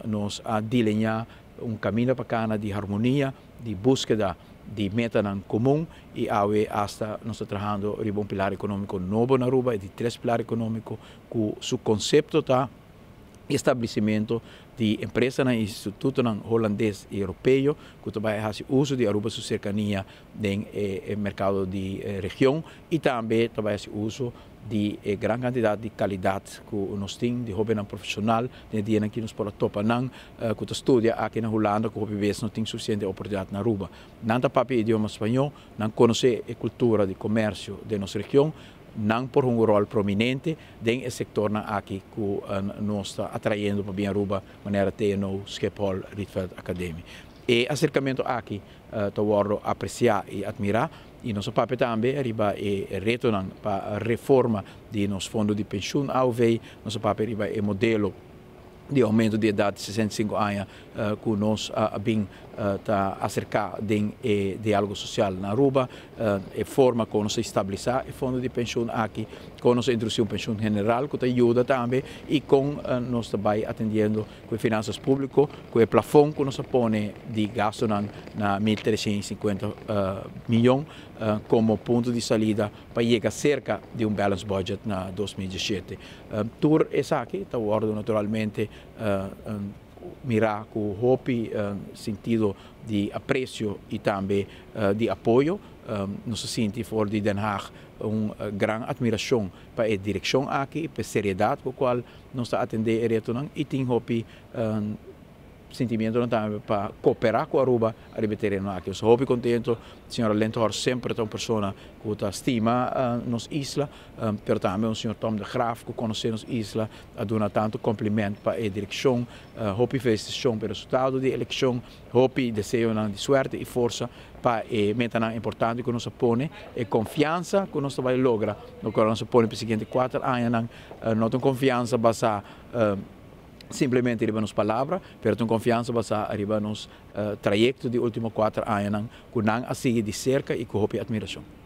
Nos a delinea un caminda pa cana di harmonia, di busqueda di metanan comun y awe hasta nos ta trahando riba un pilar economico nobo na Aruba, e di tres pilar economico, cu su concepto ta establecimento di empresanan y institutonan Hulandes y Europeo cu ta bay haci uso di Aruba su cercania den e mercado di region y tambe ta bay haci uso di e gran cantidad di calidad cu nos tin di hobennan profesional den dianan cu nos por a topa nan cu ta studia aki na Hulanda cu hopi bes no tin suficiente oportunidad na Aruba. Nan ta papia idioma Spaño, nan conoce e cultura di comercio den nos region, nan por hunga un rol prominente den e sectornan aki cu nos ta atrayendo pa bin Aruba manera TNO, Schiphol, Rietveld Academie. E acercamento aki ta wordo aprecia y admira y nos a papia tambe riba e retonan pa reforma di nos fondo di pensioen AOV, nos a papia riba e modelo di aumento di edad di 65 aña cu nos a bin ta acerca den e dialogo social na Aruba, e forma con nos a stabilisa e fondo di pensioen aki, con nos a introduci un pensioen general cu ta yuda tambe y con nos ta bay atendiendo cu e finanzas publico, cu e plafond cu nos a pone di gastonan na 1350 miyon como punto di salida pa yega cerca di un balanced budget na 2017. Tur esaki ta wordo naturalmente mira cu hopi sentido di aprecio y tambe di apoyo. Nos a sinti for di Den Haag un gran admiracion pa e direccion aki, pa e seriedad cu cual nos ta atende e retonan y tin hopi sentimientonan tambe pa coopera cu Aruba ariba e tereno aki. Nos ta hopi contento. Señora Linthorst semper ta un persona cu ta stima nos isla, pero tambe un señor Tom de Graaf cu conoce nos isla a duna tanto compliment pa e direccion, hopi felicitacion pa e resultado di eleccion, hopi deseonan di suerte y forsa pa e metanan importante cu nos a pone, e confiansa cu nos ta bay logra, locual nos a pone pa e siguiente 4 añanan, no ta un confiansa basa simplemente riba nos palabra, pero ta un confiansa basa riba nos trayecto di ultimo 4 añanan cu nan a sigui di cerca y cu hopi admiracion.